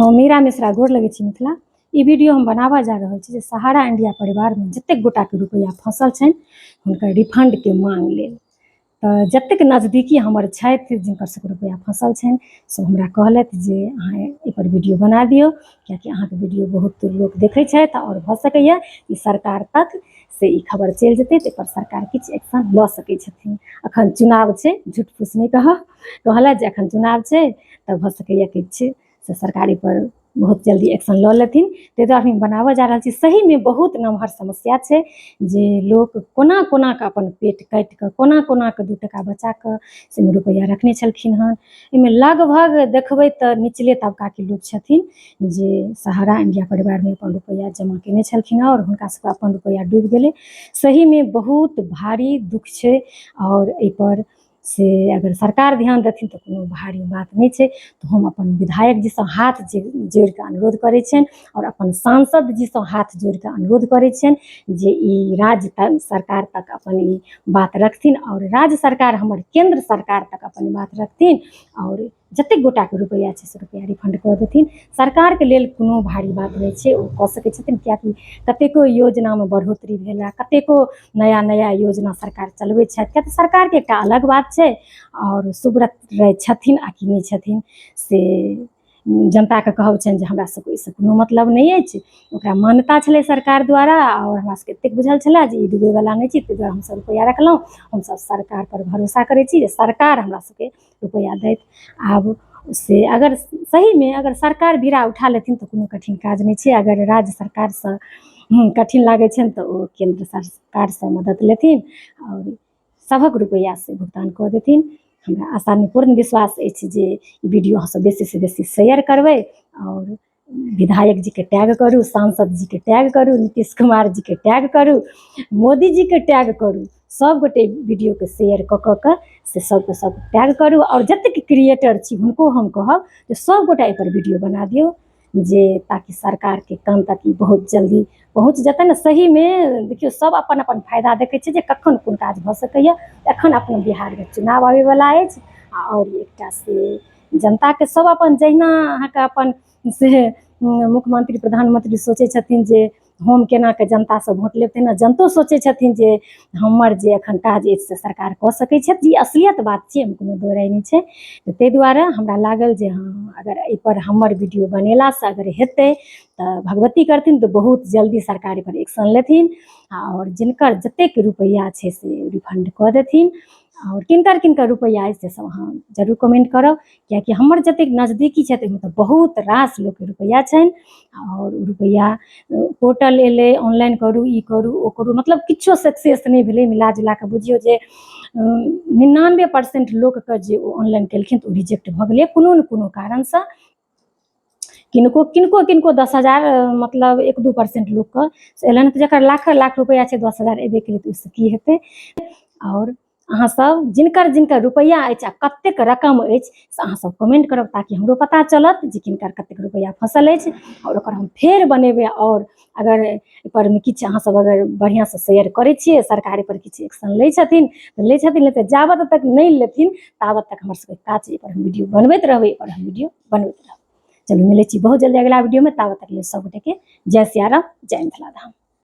हम मीरा मिश्रा गोर लगै छी मिथिला। ई वीडियो हम बनाबऽ जा रहल छी जे सहारा इंडिया परिवारमे जतेक गोटाके रुपैआ फँसल छनि हुनकर रिफंडके मांग लेल। तऽ जतेक नजदीकी हमर छथि जिनकर सबके रुपैआ फँसल छनि से हमरा कहलथि जे अहाँ एहिपर वीडियो बना दियौ, किएकि अहाँके वीडियो बहुत लोक देखै छथि आओर भऽ सकैए ई सरकार तक से ई खबर चलि जेतै तऽ एहिपर सरकार किछु एक्शन लऽ सकै छथिन। अखन चुनाव छै, झूठ फूस नहि कहब, कहलथि जे अखन चुनाव छै तऽ भऽ सकैए किछु से सरकार एहिपर बहुत जल्दी एक्शन लऽ लेथिन, ताहि दुआरे हम बनाबऽ जा रहल छी। सहीमे बहुत नमहर समस्या छै जे लोक कोना कोना कऽ अपन पेट काटि कऽ कोना कोना कऽ 2 टका बचा कऽ से रुपैआ रखने छलखिन हन। एहिमे लगभग देखबै तऽ निचले तबकाके लोक छथिन जे सहारा इंडिया परिवारमे अपन रुपैआ जमा केने छलखिन हँ आओर हुनका सबके अपन रुपैआ डूबि गेलै। सहीमे बहुत भारी दुःख छै आओर एहिपर से अगर सरकार ध्यान देथिन तऽ कोनो भारी बात नहि छै। तऽ हम अपन विधायक जीसँ हाथ जोड़िकऽ अनुरोध करै छियनि आओर अपन सांसद जीसँ हाथ जोड़िकऽ अनुरोध करै छियनि जे ई राज्य सरकार तक अपन ई बात रखथिन आओर राज्य सरकार हमर केन्द्र सरकार तक अपन बात रखथिन आओर जतेक गोटाके रुपैआ छै से रुपैआ रिफण्ड कऽ देथिन। सरकारके लेल कोनो भारी बात नहि छै, ओ कऽ सकै छथिन, किएकि कतेको योजनामे बढ़ोतरी भेल हँ, कतेको नया नया योजना सरकार चलबै छथि। किएक तऽ सरकारके एकटा अलग बात छै आओर सुब्रत राय छथिन आ कि नहि छथिन से जनताके कहब छनि जे हमरा सबके ओहिसँ कोनो मतलब नहि अछि। ओकरा मान्यता छलै सरकार द्वारा आओर हमरा सबके एतेक बुझल छलै जे ई डूबैवला नहि छै, ताहि दुआरे हमसब रुपैआ रखलहुँ। हमसब सरकारपर भरोसा करै छी जे सरकार हमरा सबके रुपैआ दैत। आब से अगर सहीमे अगर सरकार बीड़ा उठा लेथिन तऽ कोनो कठिन काज नहि छै। अगर राज्य सरकारसँ कठिन लागै छनि तऽ ओ केन्द्र सरकारसँ मदति लेथिन आओर सभक रुपैआ से भुगतान कऽ देथिन। हमरा आशा नहि पूर्ण विश्वास अछि जे ई वीडियो अहाँसभ बेसीसँ बेसी शेयर करबै आओर विधायक जीके टैग करू, सांसद जीके टैग करू, नीतीश कुमार जीके टैग करू, मोदी जीके टैग करू, सभगोटे वीडियोके शेयर कऽ कऽ के से सभके सभ टैग करू। आओर जतेक क्रिएटर छी हुनको हम कहब जे सभगोटा एहिपर वीडियो बना दियौ जे ताकि सरकारके कान तक ई बहुत जल्दी पहुँच जेतनि ने। सहीमे देखियौ सभ अपन अपन फायदा देखै छै जे कखन कोन काज भऽ सकैए। एखन अपना बिहारमे चुनाव आबैवला अछि आओर एकटा से जनताके सभ अपन जहिना अहाँके अपन से मुख्यमंत्री प्रधानमंत्री सोचै छथिन जे हम केनाके जनतासँ वोट लेब, तहिना जनतो सोचै छथिन जे हमर जे एखन काज अछि से सरकार कऽ सकै छथि। ई असलियत बात छियै, एहिमे कोनो दू राय नहि छै। तऽ ताहि दुआरे हमरा लागल जे हँ अगर एहिपर हमर वीडियो बनेलासँ अगर हेतै तऽ भगवती करथिन तऽ बहुत जल्दी सरकार एहिपर एक्शन लेथिन आओर जिनकर जतेक रुपैआ छै से रिफंड कऽ देथिन। आओर किनकर किनकर रुपैआ अछि से सब अहाँ जरूर कमेंट करब, किएकि हमर जतेक नजदीकी छथि ओहिमे तऽ बहुत रास लोकके रुपैआ छनि आओर रुपैआ पोर्टल एलै, ऑनलाइन करू, ई करू, ओ करू, मतलब किछो सक्सेस नहि भेलै। मिला जुला कऽ बुझियौ जे 99% लोकके जे ओ ऑनलाइन केलखिन तऽ ओ रिजेक्ट भऽ गेलै कोनो ने कोनो कारणसँ। किनको किनको किनको 10,000 मतलब 1-2% लोकके से एलनि, तऽ जकर लाख लाख रुपैआ छै 10,000 एबे केलै तऽ ओहिसँ की हेतै। आओर अहाँसभ जिनकर जिनकर रुपैआ अछि आ कतेक रकम अछि से अहाँसभ कमेंट करब ताकि हमरो पता चलत जे किनकर कतेक रुपैआ फँसल अछि आओर ओकर हम फेर बनेबै। आओर अगर एहिपर मे किछु अहाँसभ अगर बढ़िआँसँ शेयर करै छियै, सरकार एहिपर किछु एक्शन लै छथिन तऽ लै छथिन, नहि तऽ जाबत तक नहि लेथिन ताबत तक हमर सबके काज एहिपर हम वीडियो बनबैत रहबै, एहिपर हम वीडियो बनबैत रहबै। चलू मिलै छी बहुत जल्दी अगिला वीडियोमे, ताबत तक लेल सब गोटेके जय सियाराम, जय मिथिला धाम।